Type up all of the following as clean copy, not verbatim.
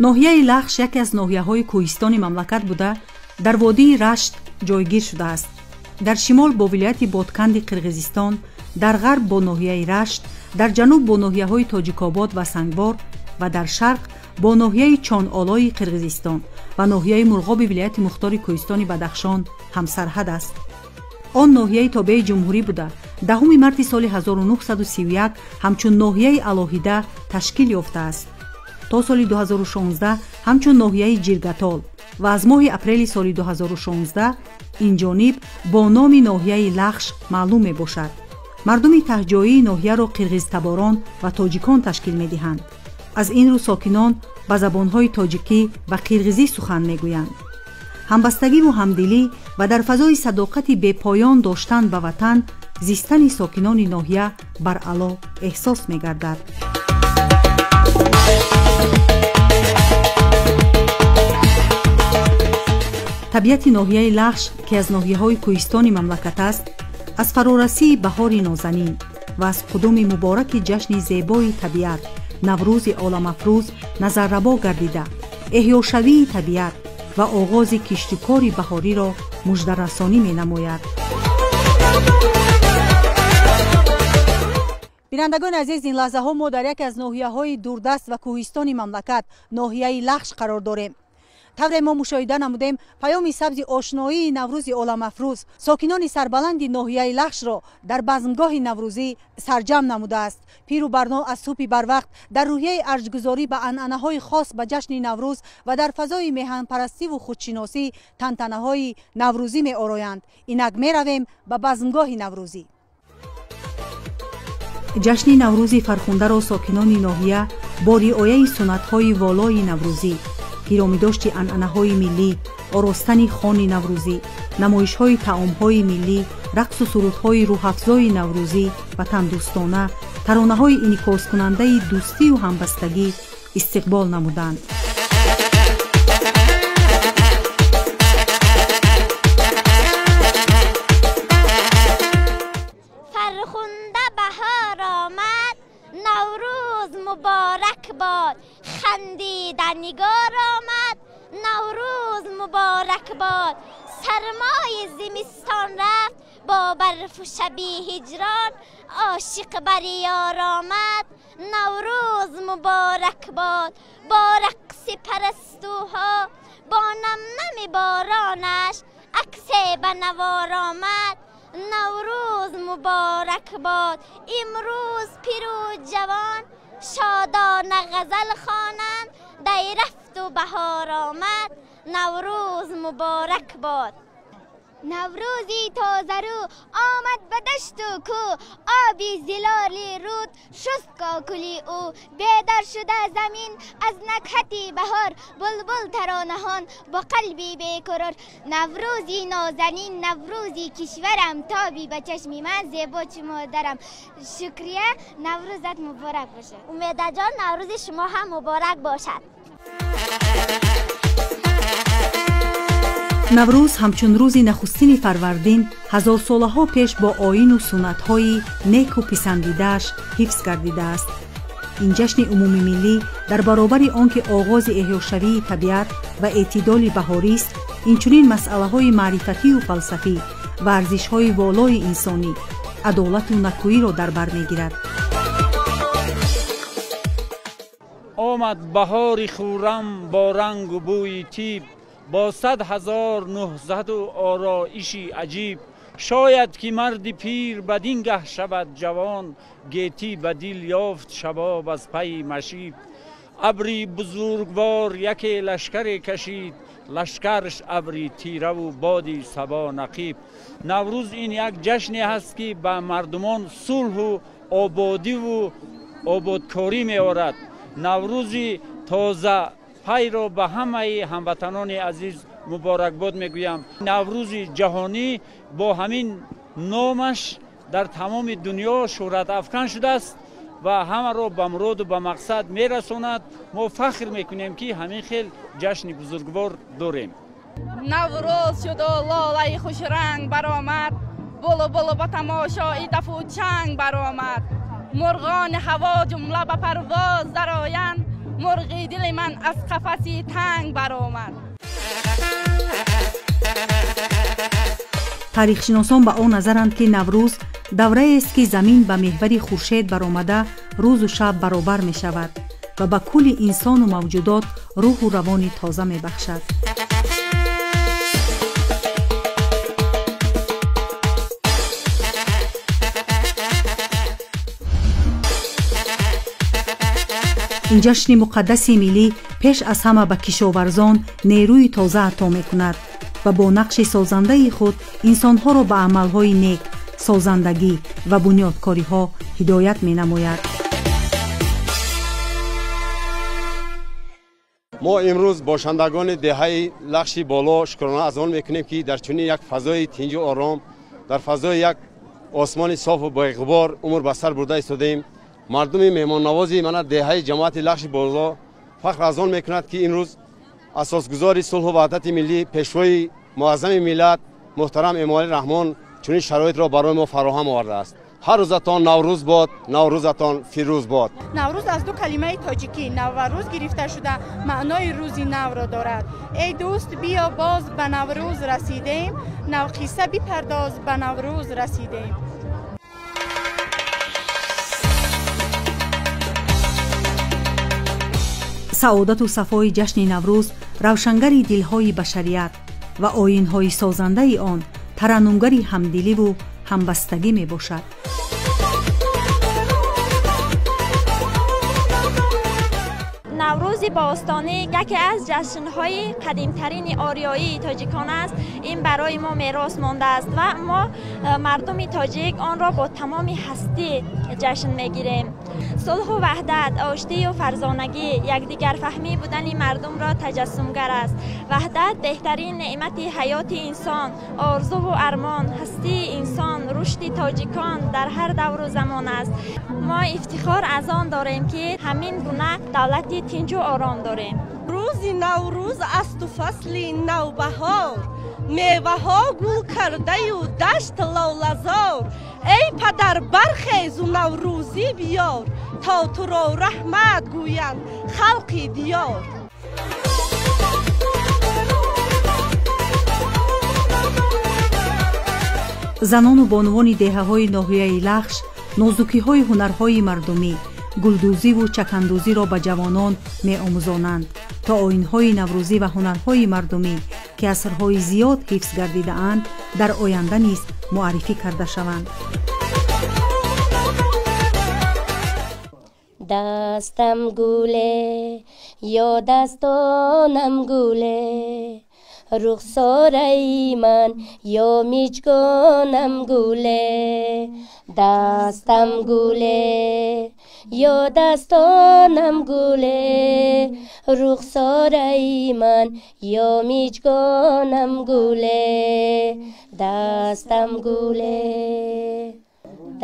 Ноҳияи Лахш яке аз ноҳияҳои кӯҳистони мамлакат буда, дар водии Рашт ҷойгир шудааст. Дар шимол бо вилояти Ботканди Қирғизистон, дар ғарб бо ноҳияи Рашт, дар ҷануб бо ноҳияҳои Тоҷикобод ва Сангвор ва дар шарқ бо ноҳияи Чонолои Қирғизистон ва ноҳияи Мурғоби вилояти мухтори кӯҳистони Бадахшон ҳамсарҳад аст. Он ноҳияи тобеи ҷумҳурӣ буда, 10 марти соли 1931 ҳамчун ноҳияи алоҳида ташкил ёфтааст. То соли 2016 ҳамчун ноҳияи Ҷиргатол ва аз моҳи апрели соли 2016 ин ҷониб бо номи ноҳияи Лахш маълум мебошад. Мардуми таҳҷоии ноҳияро қирғизтаборон ва тоҷикон ташкил медиҳанд. Аз ин рӯ сокинон ба забонҳои тоҷикӣ ва қирғизӣ сухан мегӯянд. Ҳамбастагиву ҳамдилӣ ва дар фазои садоқати бепоён доштан ба ватан зистани сокинони ноҳия баръало эҳсос мегардад. Табиати ноҳияи Лахш, ки аз ноҳияҳои кӯҳистони мамлакат аст, аз фарорасии баҳори нозанин ва аз қудуми мубораки ҷашни зебои табиат Наврӯзи оламафрӯз назаррабо гардида, эҳёшавии табиат ва оғози киштукори баҳориро муждарасонӣ менамояд. Бинандагони азиз, ин лаҳзаҳо мо дар яке аз ноҳияҳои дурдаст ва кӯҳистони мамлакат, ноҳияи Лахш қарор дорем. Тавре мо мушоҳида намудем, паёми сабзи ошноии Наврӯзи оламафрӯз сокинони сарбаланди ноҳияи Лахшро дар базмгоҳи наврӯзӣ сарҷамъ намудааст. Пиру барно аз субҳи барвақт дар рӯҳияи арҷгузорӣ ба анъанаҳои хос ба ҷашни Наврӯз ва дар фазои меҳанпарастиву худшиносӣ тантанаҳои наврӯзӣ меороянд. Инак меравем ба базмгоҳи наврӯзӣ. Ҷашни Наврӯзи фархундаро сокинони ноҳия бо риояи суннатҳои волои наврӯзӣ, гиромидошти анъанаҳои миллӣ, оростани хони наврӯзӣ, намоишҳои таомҳои миллӣ, рақсу сурудҳои рӯҳафзои наврӯзӣ, ватандӯстона, таронаҳои инъикоскунандаи дӯстию ҳамбастагӣ истиқбол намуданд. Фархунда баҳор омад, Наврӯз муборак бод, хандида нигор омад, Наврӯз муборак бод. Сармои зимистон рафт бо барфу шаби ҳиҷрон, ошиқ бар ёр омад, Наврӯз муборак бод. Бо рақси парастуҳо, бо намнами боронаш, аксе ба навор омад, Наврӯз муборак бод. Имрӯз пиру ҷавон шодона ғазал хонанд, дай рафту баҳор омад, Наврӯз муборак бод. Наврӯзи тозарӯ омад ба дашту кӯ, оби зилоли руд шуст кокули ӯ. Бедар шуда замин аз накҳати баҳор, булбул таронаҳон бо қалби бекурор. Наврӯзи нозанин, наврӯзи кишварам, тоби ба чашми ман зебо чу модарам. Шукрия, Наврӯзат муборак бошад. Умедаҷон, Наврӯзи шумо ҳам муборак бошад. Наврӯз ҳамчун рӯзи нахустини фарвардин ҳазорсолаҳо пеш бо оину суннатҳои неку писандидааш ҳифз гардидааст. Ин ҷашни умумимиллӣ дар баробари он ки оғози эҳёшавии табиат ва эътидоли баҳорист, инчунин масъалаҳои маърифатию фалсафӣ ва арзишҳои волои инсонӣ, адолату накӯиро дар бар мегирад. Омад баҳори хуррам бо рангу бӯи тиб, бо 100 000 нуҳзату ороиши аҷиб. Шояд ки марди пир бадин гаҳ шавад ҷавон, гетӣ ба дил ёфт шабоб аз пайи машиб. Абри бузургвор яке лашкаре кашид, лашкарш абри тираву боди сабо нақиб. Наврӯз ин як ҷашне ҳаст, ки ба мардумон сулҳу ободиву ободкорӣ меорад. Наврӯзи тоза пайро ба ҳамаи ҳамватанони азиз муборакбод мегӯям. Наврӯзи ҷаҳонӣ бо ҳамин номаш дар тамоми дунё шӯҳратафкан шудааст ва ҳамаро ба муроду ба мақсад мерасонад. Мо фахр мекунем, ки ҳамин хел ҷашни бузургвор дорем. Наврӯз шуду лолаи хушранг баромад, булбул ба тамошои дафу чанг баромад. Мурғони ҳаво ҷумла ба парвоз дароянд. Мурғи дили ман аз қафаси танг баромад. Таърихшиносон ба он назаранд, ки Наврӯз давраест, ки замин ба меҳвари хуршед баромада, рӯзу шаб баробар мешавад ва ба кулли инсону мавҷудот рӯҳу равони тоза мебахшад. Ин ҷашни муқаддаси миллӣ пеш аз ҳама ба кишоварзон нерӯи тоза ато мекунад ва бо нақши созандаи худ инсонҳоро ба амалҳои нек, созандагӣ ва бунёдкориҳо ҳидоят менамояд. Мо имрӯз бошандагони деҳаи Лахши Боло шукрона аз он мекунем, ки дар чунин як фазои тинҷу ором, дар фазои як осмони софу беғубор умр ба сар бурда истодаем. Мардуми меҳмоннавози мана деҳаи ҷамоати Лахши Боло фахр аз он мекунад, ки имрӯз асосгузори сулҳу ваҳдати миллӣ, пешвои муаззами миллат муҳтарам Эмомалӣ Раҳмон чунин шароитро барои мо фароҳам овардааст. Ҳар рӯзатон Наврӯз бод, Наврӯзатон фирӯз бод. Наврӯз аз ду калимаи тоҷикӣ нав ва рӯз гирифта шуда, маънои рӯзи навро дорад. Эй дӯст, биё боз ба Наврӯз расидем, навқисса бипардоз, ба Наврӯз расидем. Саодату сафои ҷашни Наврӯз равшангари дилҳои башарият ва оинҳои созандаи он тараннумгари ҳамдиливу ҳамбастагӣ мебошад. Наврӯзи бостонӣ яке аз ҷашнҳои қадимтарини ориёии тоҷикон аст. Ин барои мо мерос мондааст ва мо мардуми тоҷик онро бо тамоми ҳастӣ ҷашн мегирем. Сулҳу ваҳдат, оштию фарзонагӣ, якдигарфаҳмӣ будани мардумро таҷассумгар аст. Ваҳдат беҳтарин неъмати ҳаёти инсон, орзуву армон, ҳастии инсон, рушди тоҷикон дар ҳар давру замон аст. Мо ифтихор аз он дорем, ки ҳамин гуна давлати тинҷу ором дорем. Рӯзи Наврӯз асту фасли навбаҳор, меваҳо гул кардаю дашт лолазор. Эй падар, бархезу наврӯзӣ биёр, то туро раҳмат гӯянд халқи диёр. Занону бонувони деҳаҳои ноҳияи Лахш нозукиҳои ҳунарҳои мардумӣ, гулдӯзиву чакандӯзиро ба ҷавонон меомӯзонанд, то оинҳои наврӯзӣ ва ҳунарҳои мардумӣ, ки асрҳои зиёд ҳифз гардидаанд, дар оянда низ муаррифӣ карда шаванд. Дастам гуле ё дастонам гуле, рухсораи ман ё миҷгонам гуле. Дастам гуле ё дастонам гуле, рухсораи ман ё миҷгонам гуле. Дастам гуле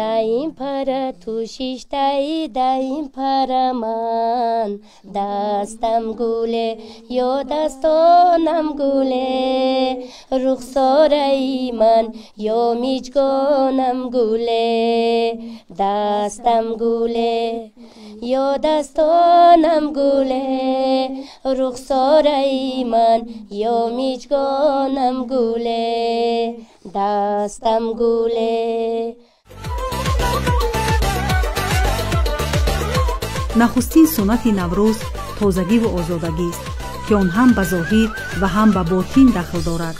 даим пара ту шиштаи, даим пара ман. Дастам гуле ё дастонам гуле, рухсораи ман ё миҷгонам гуле. Дастам гуле ё дастонам гуле, рухсораи ман ё миҷгонам гуле. Дастам гуле. Нахустин суннати Наврӯз тозагиву озодагист, ки он ҳам ба зоҳир ва ҳам ба ботин дахл дорад.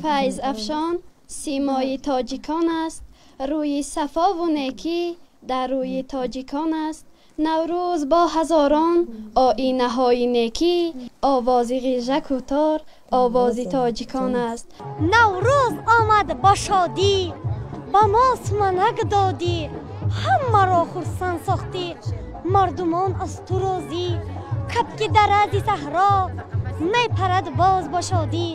Файзафшон симои тоҷикон аст, рӯи сафову некӣ дар рӯи тоҷикон аст. Наврӯз бо ҳазорон оинаҳои некӣ, овози ғижаку тор овози тоҷикон аст. Наврӯз омад бо шодӣ, ба мо суманак додӣ, ҳамаро хурсанд сохтӣ, мардумон аз ту розӣ. Кабки дарази саҳро мепарад боз бо шодӣ.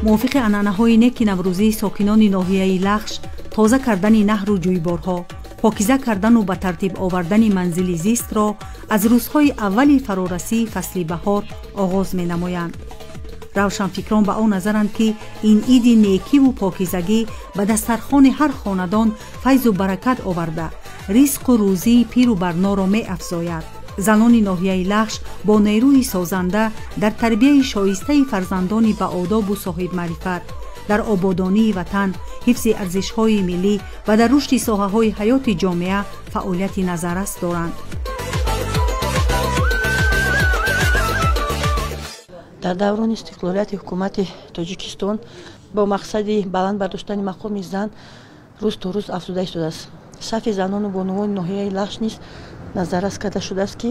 Мувофиқи анъанаҳои неки наврӯзии сокинони ноҳияи Лахш, тоза кардани наҳру ҷӯйборҳо, Покиза кардану ба тартиб овардани манзили зистро аз рӯзҳои аввали фарорасии фасли баҳор оғоз менамоянд. Равшанфикрон ба он назаранд, ки ин иди некиву покизагӣ ба дастархони ҳар хонадон файзу баракат оварда, ризқу рӯзии пиру барноро меафзояд. Занони ноҳияи Лахш бо нерӯи созанда дар тарбияи шоистаи фарзандони баодобу соҳибмаърифат, дар ободонии ватан, ҳифзи арзишҳои миллӣ ва дар рушди соҳаҳои ҳаёти ҷомеа фаъолияти назаррас доранд. Дар даврони истиқлолияти ҳукумати Тоҷикистон бо мақсади баланд бардоштани мақоми зан рӯз то рӯз афзуда истодааст. Сафи занону бонувони ноҳияи Лахш низ назаррас карда шудааст, ки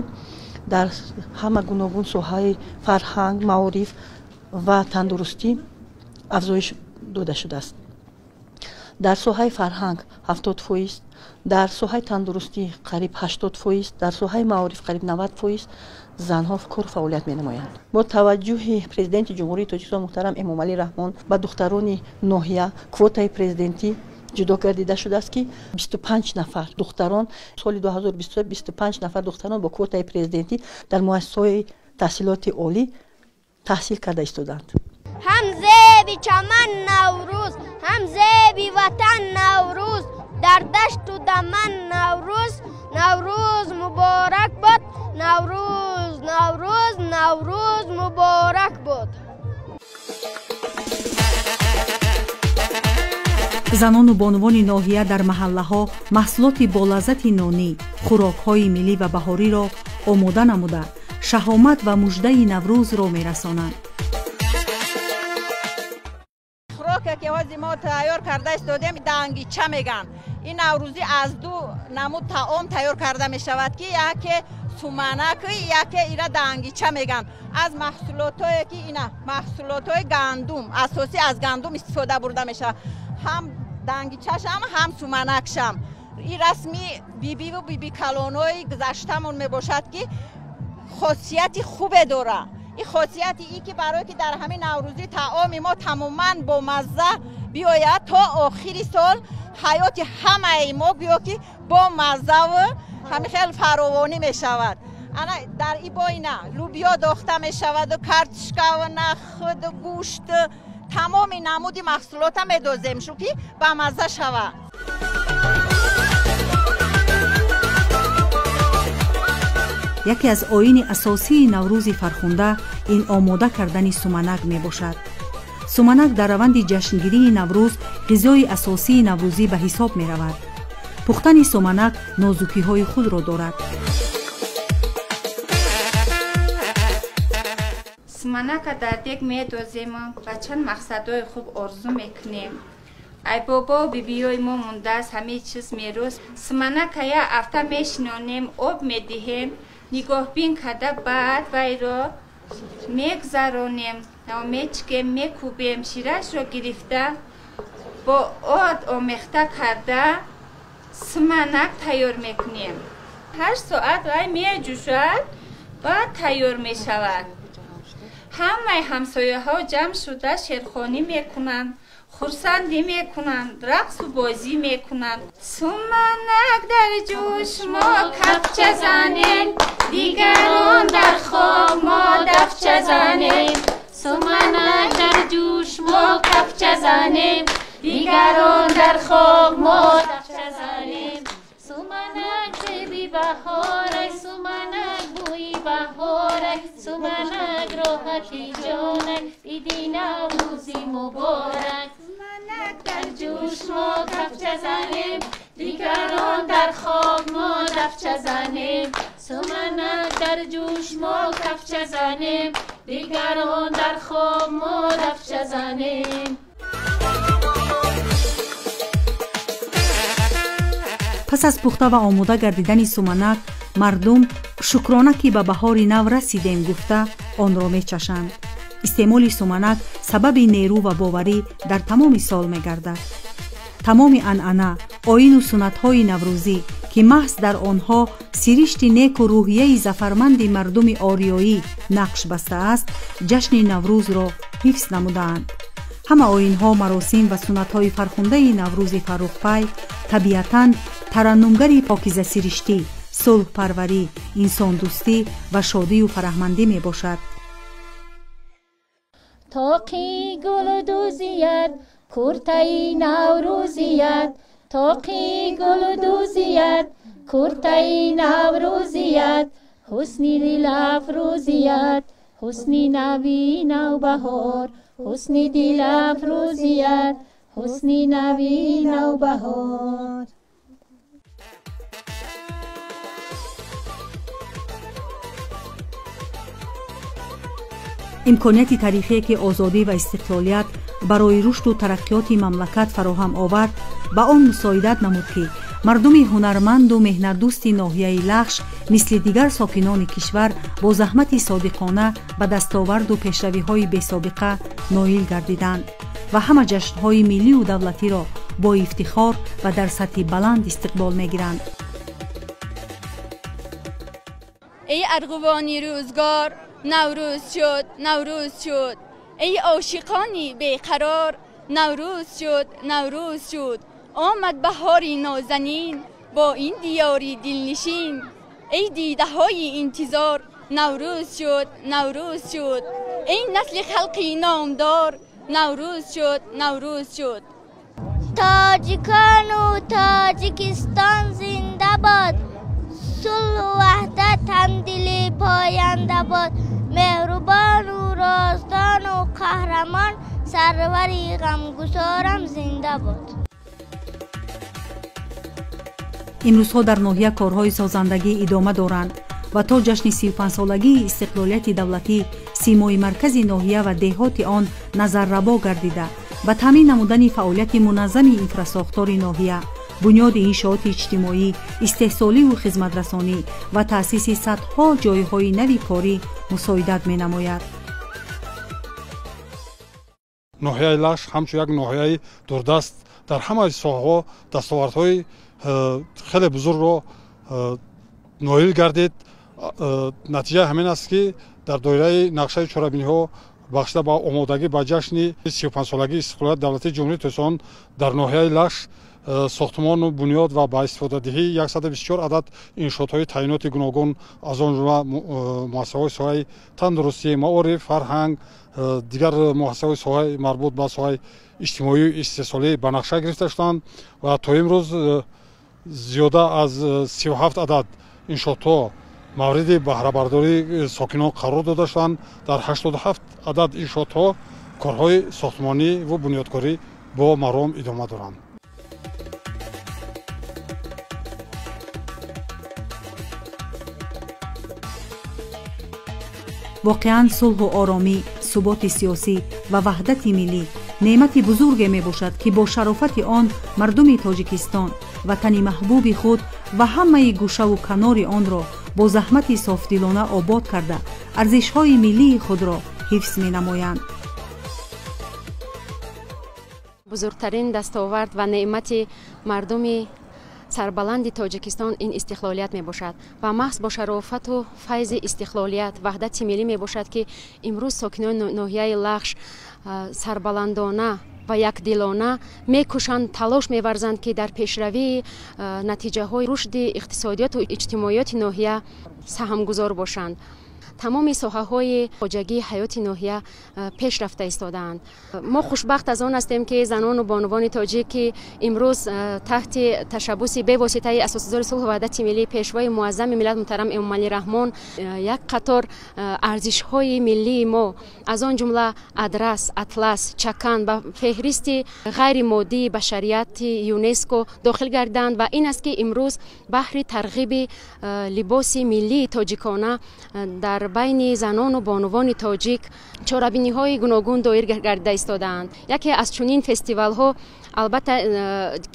дар ҳама гуногун соҳаи фарҳанг, маориф ва тандурустӣ афзоиш дода шудааст. Дар соҳаи фарҳанг 70%, дар соҳаи тандурустӣ қариб 80%, дар соҳаи маориф қариб 90% занҳо кор фаъолият менамоянд. Бо таваҷҷӯҳи Президенти Ҷумҳурии Тоҷикистон муҳтарам Эмомалӣ Раҳмон ба духтарони ноҳия квотаи президентӣ ҷудо гардида шудааст, ки 25 нафар духтарон соли 2023 25 нафар духтарон бо квотаи президентӣ дар муассисаҳои таҳсилоти олӣ таҳсил карда истоданд. Ҳам зеби чаман Наврӯз, ҳам зеби ватан Наврӯз, дар дашту даман Наврӯз, Наврӯз муборак бод, Наврӯз, Наврӯз, Наврӯз муборак бод. Занону бонувони ноҳия дар маҳаллаҳо маҳсулоти болаззати нонӣ, хӯрокҳои миллӣ ва баҳориро омода намуда, шаҳомат ва муждаи Наврӯзро мерасонанд. Хӯроке ки ҳозир мо тайёр карда истодем, дангича мегӯянд. Ин наврӯзӣ аз ду намуд таом тайёр карда мешавад, ки яке суманак, яке ира дангича мегӯянд. Аз маҳсулотое ки ина маҳсулотҳои гандум, асосӣ аз гандум истифода бурда мешавад, ҳам дангичашам, ҳам суманакшам. Ин расми бибиву бибикалонҳои гузаштамон мебошад, ки хосияти хубе дорад. Ин хосияти ин ки барое ки дар ҳамин наврӯзӣ таоми мо тамоман бомазза биёяд, то охири сол ҳаёти ҳамаи мо гӯё ки бо маззаву ҳамин хел фаровонӣ мешавад. Ана дар ин боина лӯбиё дохта мешаваду картошкаву нахуду гӯшт, тамоми намуди маҳсулота медозем, шу ки бамазза шавад. Яке аз оини асосии Наврӯзи фархунда ин омода кардани суманак мебошад. Суманак дар раванди ҷашнгирии Наврӯз ғизои асосии наврӯзӣ ба ҳисоб меравад. Пухтани суманак нозукиҳои худро дорад. Суманака дар дег медозем ва чанд мақсадҳои хуб орзу мекунем. Ай бобо бибиёи мо мондааст ҳамаи чиз мерӯз. Суманака як ҳафта мешинонем, об медиҳем, нигоҳбин карда баъд вайро мегзаронем, мечкем, мекӯбем, ширашро гирифта бо орд омехта карда суманак тайёр мекунем. 8 соат вай меҷӯшад, баъд тайёр мешавад. Ҳамаи ҳамсояҳо ҷамъ шуда шерхонӣ мекунанд, хурсандӣ мекунанд, рақсу бозӣ мекунанд. Суманак дар ҷӯш мо кафча занем, дигарон дар хоб мо дафча занем. Суманак дар ҷӯш мо кафча занем, дигарон дар хоб мо дафча занем. Суманак зеби баҳорай, суманак бӯи баҳорай, суманак роҳати ҷонай, иди Наврӯзи муборак. Суманак дар ҷӯш мо кафча занем, дигарон дар хоб мо дафча занем. Суманак дар ҷӯш мо кафча занем, дигарон дар хоб мо дафча занем. Пас аз пухта ва омода гардидани суманак, мардум шукрона ки ба баҳори нав расидем гуфта онро мечашанд. Истеъмоли суманак сабаби нерӯ ва боварӣ дар тамоми сол мегардад. Тамоми анъана, оину суннатҳои наврӯзӣ, ки маҳз дар онҳо сиришти неку рӯҳияи зафарманди мардуми ориёӣ нақш бастааст, ҷашни Наврӯзро ҳифз намудаанд. Ҳама оинҳо, маросим ва суннатҳои фархундаи Наврӯзи фаррухпай табиатан тараннумгари покизасириштӣ, сулҳпарварӣ, инсондӯстӣ ва шодию фараҳмандӣ мебошад. Тоқи гулдӯзият, куртаи наврӯзият, тоқи гулдӯзият, куртаи наврӯзият, ҳусни дилафрӯзият, ҳусни нави навбаҳор, ҳусни дилафрӯзият, ҳусни нави навбаҳор. Имконияти таърихие, ки озодӣ ва истиқлолият барои рушду тараққиёти мамлакат фароҳам овард, ба он мусоидат намуд, ки мардуми ҳунарманду меҳнатдӯсти ноҳияи Лахш мисли дигар сокинони кишвар бо заҳмати содиқона ба дастоварду пешравиҳои бесобиқа ноил гардиданд ва ҳама ҷашнҳои миллию давлатиро бо ифтихор ва дар сатҳи баланд истиқбол мегиранд. Эй арғувони рӯзгор, Наврӯз шуд, Наврӯз шуд. Эй ошиқони беқарор, Наврӯз шуд, Наврӯз шуд. Омад баҳори нозанин бо ин диёри дилнишин. Эй дидаҳои интизор, Наврӯз шуд, Наврӯз шуд. Эй насли халқи номдор, Наврӯз шуд, Наврӯз шуд. Тоҷикону Тоҷикистон зинда бод, сулҳу ваҳдат ҳамдилӣ поянда бод. Меҳрубону роздону қаҳрамон, сарвари ғамгусорам зинда бод. Имрӯзҳо дар ноҳия корҳои созандагӣ идома доранд ва то ҷашни 35-солагии истиқлолияти давлатӣ симои маркази ноҳия ва деҳоти он назаррабо гардида, ба таъмин намудани фаъолияти муназзами инфрасохтори ноҳия, бунёди иншооти иҷтимоӣ, истеҳсоливу хизматрасонӣ ва таъсиси садҳо ҷойҳои нави корӣ мусоидат менамояд. Ноҳияи Лахш ҳамчун як ноҳияи дурдаст дар ҳамаи соҳаҳо дастовардҳои хеле бузургро ноил гардид. Натиҷаи ҳамин аст, ки дар доираи нақшаи чорабиниҳо бахшида ба омодагӣ ба ҷашни 35-солагии истиқлолияти давлатии Ҷумҳурии Тоҷикистон дар ноҳияи Лахш сохтмону бунёд ва ба истифодадиҳии 124 адад иншоотҳои таъиноти гуногун, аз он ҷумла муассисаҳои соҳаи тандурустӣ, маориф, фарҳанг, дигар муассисаҳои соҳаи марбут ба соҳаи иҷтимоию истеҳсолӣ ба нақша гирифта шуданд ва то имрӯз зиёда аз 37 адад иншоотҳо мавриди баҳрабардории сокинон қарор дода шуданд. Дар 87 адад иншоотҳо корҳои сохтмонӣ ва бунёдкорӣ бо маром идома доранд. Воқеан, сулҳу оромӣ, суботи сиёсӣ ва ваҳдати миллӣ неъмати бузурге мебошад, ки бо шарофати он мардуми Тоҷикистон ватани маҳбуби худ ва ҳамаи гӯшаву канори онро бо заҳмати софдилона обод карда, арзишҳои миллии худро ҳифз менамоянд. Бузургтарин дастовард ва неъмати мардуми сарбаланди Тоҷикистон ин истиқлолият мебошад ва маҳз бо шарофату файзи истиқлолият, ваҳдати миллӣ мебошад, ки имрӯз сокинони ноҳияи Лахш сарбаландона ва якдилона мекӯшанд, талош меварзанд, ки дар пешравии натиҷаҳои рушди иқтисодиёту иҷтимоиёти ноҳия саҳмгузор бошанд. Тамоми соҳаҳои хоҷагии ҳаёти ноҳия пеш рафта истодаанд. Мо хушбахт аз он ҳастем, ки занону бонувони тоҷик, ки имрӯз таҳти ташаббуси бевоситаи асосгузори сулҳу ваҳдати миллӣ, пешвои муаззами миллат муҳтарам Эмомалӣ Раҳмон, як қатор арзишҳои миллии мо, аз он ҷумла адрас, атлас, чакан ба феҳристи ғайримоддии башарияти ЮНЕСКО дохил гардиданд ва ин аст, ки имрӯз баҳри тарғиби либоси миллии тоҷикона дар байни занону бонувони тоҷик чорабиниҳои гуногун доир гардида истодаанд. Яке аз чунин фестивалҳо, албатта,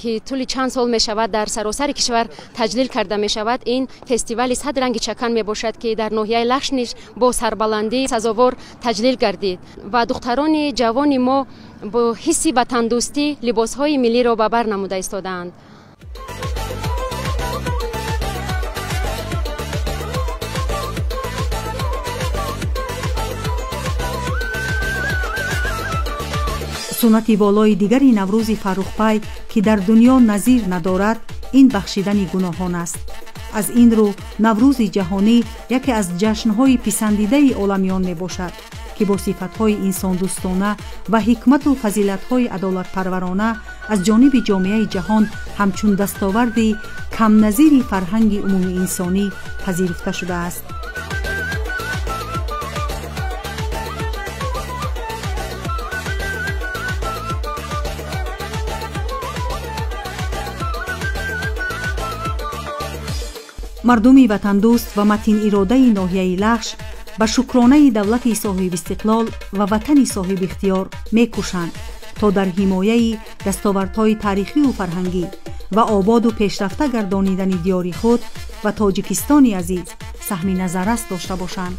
ки тӯли чанд сол мешавад дар саросари кишвар таҷлил карда мешавад, ин фестивали сад ранги чакан мебошад, ки дар ноҳияи Лахш низ бо сарбаландӣ сазовор таҷлил гардид ва духтарони ҷавони мо бо ҳисси ватандӯстӣ либосҳои миллиро ба бар намуда истодаанд. Суннати волои дигари Наврӯзи Фаррухпай, ки дар дунё назир надорад, ин бахшидани гуноҳон аст. Аз ин рӯ Наврӯзи ҷаҳонӣ яке аз ҷашнҳои писандидаи оламиён мебошад, ки бо сифатҳои инсондӯстона ва ҳикмату фазилатҳои адолатпарварона аз ҷониби ҷомеаи ҷаҳон ҳамчун дастоварди камназири фарҳанги умумиинсонӣ пазируфта шудааст. Мардуми ватандӯст ва матиниродаи ноҳияи Лахш ба шукронаи давлати соҳибистиқлол ва ватани соҳибихтиёр мекӯшанд, то дар ҳимояи дастовардҳои таърихию фарҳангӣ ва ободу пешрафта гардонидани диёри худ ва Тоҷикистони азиз саҳми назаррас дошта бошанд.